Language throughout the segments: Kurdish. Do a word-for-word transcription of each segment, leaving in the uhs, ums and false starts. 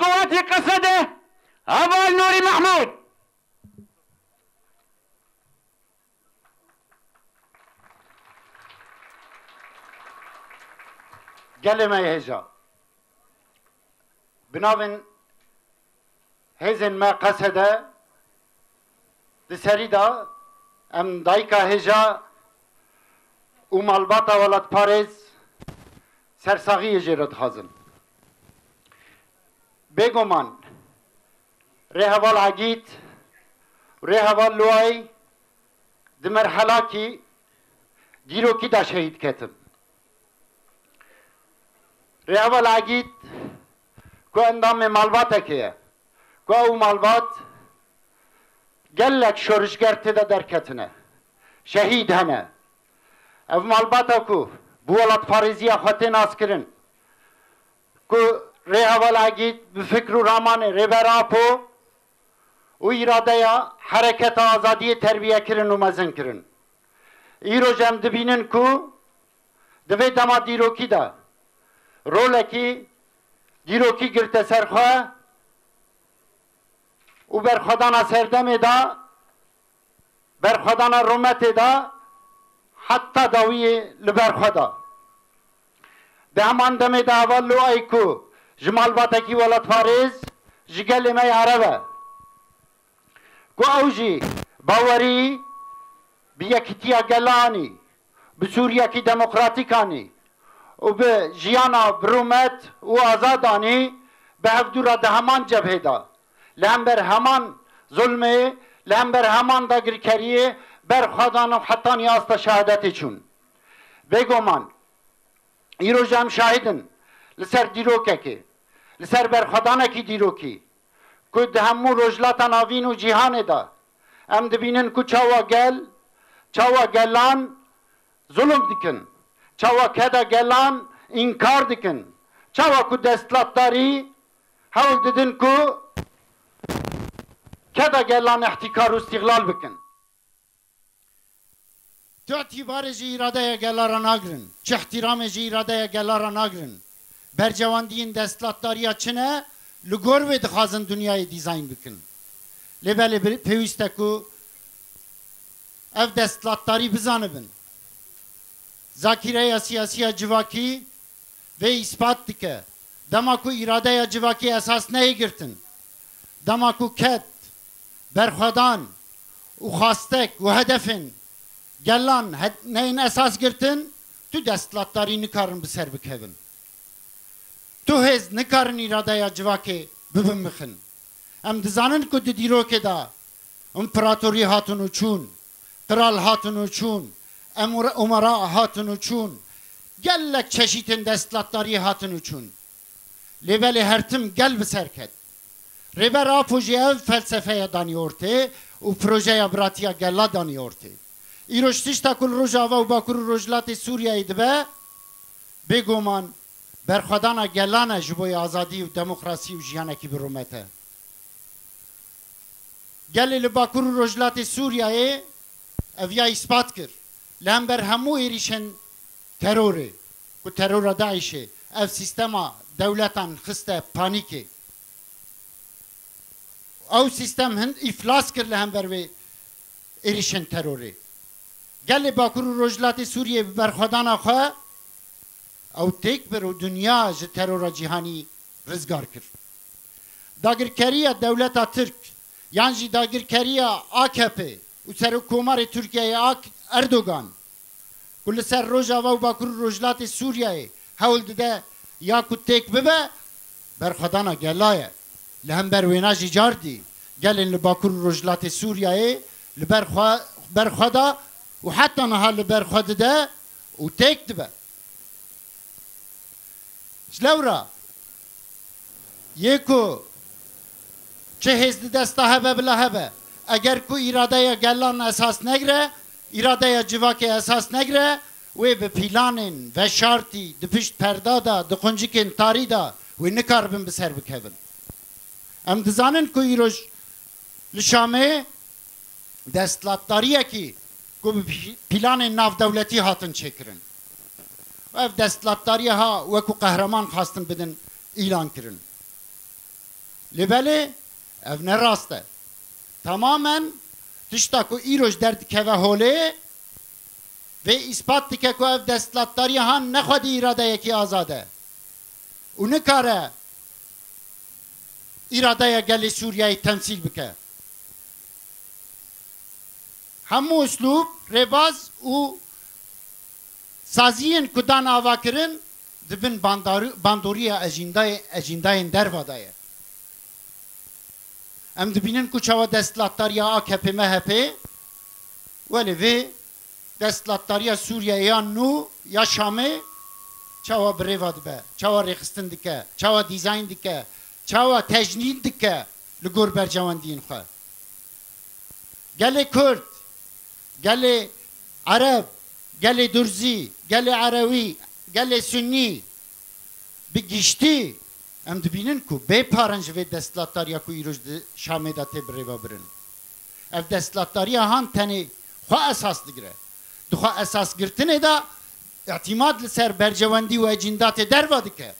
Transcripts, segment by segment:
Qewatê Qesede, Heval Nûrî Mehmûd. Gelê me yê hêja. Bi navên hêzên me Qesede, di serî de em dayika hêja û malbata welatparêz sersaxiyê jê re dixwazin. Bêguman, Rêheval Egîd û Rêheval Luway di merhelakî dîrokî de şehîd ketin. Rêheval Egîd ku endamê malbatekê ye, ku ew malbat gelek şorişger tê de derketine, şehîd hene. Ev malbata ku bi welatparêziya xwe tê naskirin, ku Rêheval Egîd bi fikr û ramanê Rêber Apo û îradeya Hereketa Azadiyê terbiye kirin û mezin kirin. Îroj em dibînin ku di vê dema dîrokî de rolekî dîrokî girte ser xwe û berxwedana serdemê de, berxwedana rûmetê de heta dawiyê li ber xwe da. Di heman demê de Heval Luway ku ji malbatekî welatparêz, ji gelê me yê Ereb e, ku ew jî bawerî bi yekîtiya gela anî, bi Sûriyekî demokratîk anî û bi jiyana bi rûmet û azad anî, bi hevdû re di heman cebhê de, li hember heman zulmê, li hember heman dagirkeriyê berxwedan û hetanî asta şehadetê çûn. Bêguman, îro jî em şahid in li ser dîrokekê, li ser berxwedanekî dîrokî, ku di hemû Rojhilata Navîn û cîhanê de em dibînin ku çawa gel, çawa gelan zulm dikin, çawa keda gelan înkar dikin, çawa ku desthilatdarî hewl didin ku keda gelan îhtîkar û îstîxlal bikin. Tu îtîbarê ji îradeya gela re nagirin, çi îhtîramê ji îradeya gela re nagirin. Bercewendiyên desthilatdariya çi ne, li gor wê dixwazin dinyayê dîzayn bikin. Lê belê bi-, pêwîst e ku ev desthilatdarî bizanibin. Zakîreya siyasî ya civakî vê îspat dike. Dema ku îradeya civakî esas neyê girtin, dema ku ked, berxwedan û xwastek û hedefên gelan he-, neyên esas girtin, tu desthilatdarî nikarin bi ser bikevin. Tu hêz nikarin îradeya civakê bibin bixin. Em dizanin ku di dîrokê de împeratorî hatin û çûn, qral hatin û çûn, emûr-, umera hatin û çûn, gelek çeşîtên desthilatdariyê hatin û çûn. Lê belê her tim gel bi ser ket. Rêber Apo jî ev felsefeya danî ortê û projeya biratiya gela danî ortê. Îroj tişta ku li Rojava û Bakur û Rojhilatê Sûriyeyê dibe, bêguman berxwedana gelan e ji bo azadî û demokrasî û jiyanekî bi rûmet e. Gelê li Bakur û Rojhilatê Sûriyeyê ev ya îspat kir. Li hember hemû êrîşên terorê, ku terora DAIŞê, ev sîstema dewletan xiste panîkê. Ew sîstem hin îflas kir li hember vê êrîşên terorê. Gelê Bakur û Rojhilatê Sûriyê bi berxwedana xwe ew têk bir û dinya ji terora cîhanî rizgar kir. Dagirkeriya dewleta Tirk yan jî dagirkeriya A K P û Serokkomarê Tirkiyeyê Ak-, Erdogan, ku li ser Rojava û Bakur û Rojhilatê Sûriyeyê hewl dide ya ku têk bibe, berxwedana gela ye. Li hember wêna jî cardî gelên li Bakur û Rojhilatê Sûriyeyê li ber xwe, ber xwe da û heta niha li ber xwe dide û têk dibe. Ji lewra yê ku çi hêz di desta hebe bila hebe, eger ku îradeya gelan esas negire, îradeya civakê esas negire, wê bi pîlanên veşartî di pişt perda de, di quncikên tarî de wê nikaribin bi ser bikevin. Em dizanin ku îroj li Şamê desthilatdariyekî ku bi pî-, pîlanên navdewletî hatin çêkirin. Ev desthilatdariya ha wekû qehreman xwestin bidin îlan kirin. Lê belê ev ne rast e. Tamamen tişta ku îro ji derdikeve holê, vê îspat dike ku ev desthilatdariya han ne xwedî îradeyekî azad e û nikare îradeya gelê Sûriyeyê temsîl bike. Hemû uslûb, rêbaz û saziyên ku dan avakirin di bin bandar-, bandoriya ejîndayê-, ejîndayên derva de ye. Em dibînin ku çawa desthilatdariya A K P M H P, welê vê desthilatdariya Sûriyeyê ya nû ya Şamê çawa bi rêva dibe, çawa rêxistin dike, çawa dîzayn dike, çawa tecnîd dike li gor berjewendiyên xwe. Gelê Kurd, gelê Ereb, gelê Durzî, gelê Erewî, gelê Sunnî, bi giştî em dibînin ku bê parin ji vê desthilatdariya ku îroj di Şamê de tê birêvebirin. Ev desthilatdariya han tenê xwe esas digire. Di xwe esasgirtinê de îtîmad li ser berjewendî û ecîndatê derva dike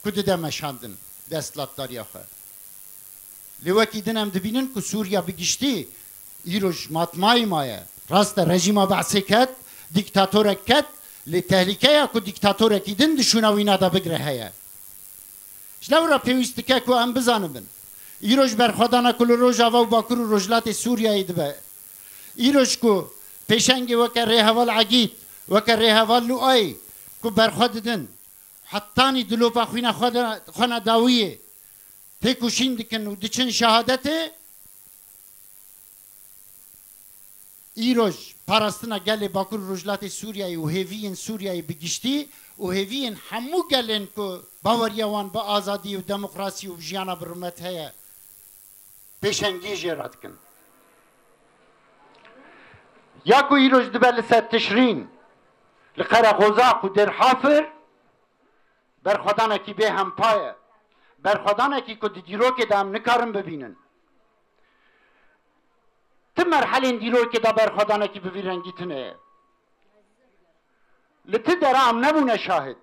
ku dide meşandin desthilatdariya xwe. Lê wekî din em dibînin ku Sûriya bi giştî îro ji matmayî maye. Rast e, rejîma Be'sê ket, dîktatorek ket, lê tehlîkeya ku dîktatorekî din di şûna wîna de bigire heye. Ji lewra pêwîst dike ku em bizanibin, îro ji berxwedana ku li Rojava û Bakur û Rojhilatê Sûriyeyê dibe, îro ji ku pêşengê weke Rêheval Egîd, weke Rêheval Luay ku berxwe didin, hetanî dilopa xwîna xwe de, xwe ne dawiyê têkoşîn dikin û diçin şehadetê, îroj parastina gelê Bakur û Rojhilatê Sûriyeyê û hêviyên Sûriyeyê bi giştî û hêviyên hemû gelên ku baweriya wan bi azadî û demokrasî û jiyana bi rûmet heye, pêşengî jê re dikin. Ya ku îroj dibe li ser Tişrîn, li Qereqozaq û Dêrhafir, berxwedanekî bêhempa ye. Berxwedanekî ku di dîrokê de em nikarin bibînin. Ti merhelên dîrokê de berxwedanekî bi vî rengî tune ye. Li ti dera em nebûne şahid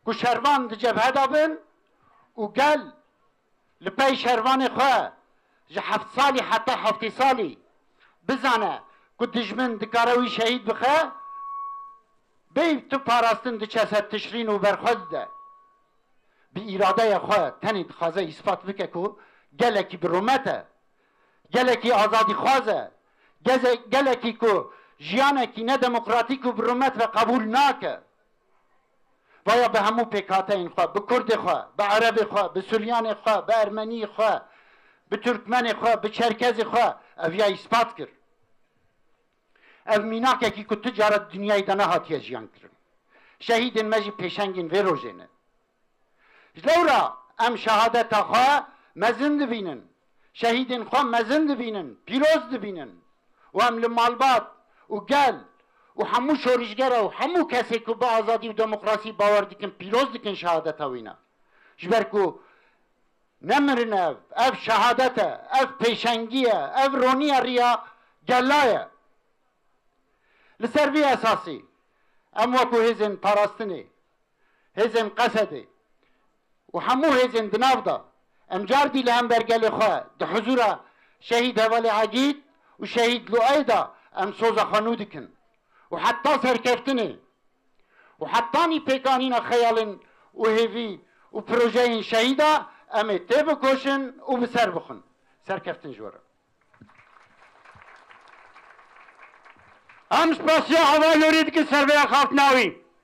ku şervan di cebhe de bin û gel li pey şervanê xwe ji heft salî heta heftê salî bizane ku dijmin dikare wî şehîd bixe, bêyî tu parastin diçe ser Tişrîn û berxwe dide. Bi îradeya xwe tenê dixwaze îspat bike ku gelekî bi rûmet e, gelekî azadîxwaz e, geze-, gelekî ku jiyanekî nedemokratîk û bi rûmet ve qebûl nake. Vaya bi hemû pêkhateyên xwe, bi Kurdê xwe, bi Erebê xwe, bi Suryanê xwe, bi Ermeniyê xwe, bi Turkmenê xwe, bi Çerkezê xwe, ev ya îspat kir. Ev mînakekî ku tu cara di dinyayê de nehatiye jiyan kirin. Şehîdên me jî pêşengên vê rojê ne. Ji lewra em şehadeta xwe mezin dibînin, şehîdên xwe mezin dibînin, pîroz dibînin û em li malbat û gel û hemû şorişgera û hemû kesê ku bi azadî û demokrasî bawer dikin, pîroz dikin şehadeta wîna. Ji ber ku nemirin ev, ev şehadet e, ev pêşengî ye, ev roniya riya gela ye. Li ser vî esasî em wekû hêzên parastinê, hêzên Qesedê û hemû hêzên di nav de, em cardî li hember gelê xwe di huzûra şehîd hevalê Egîd û şehîd Luay de em soza xwe nû dikin û heta serkeftinê û hetanî pêkanîna xeyalên û hêvî û projeyên şehîda em ê têbikoşin û bi ser bixwin. Serkeftin ji we re. Em spasiya hevalorî dikin ser vê axaftina wî.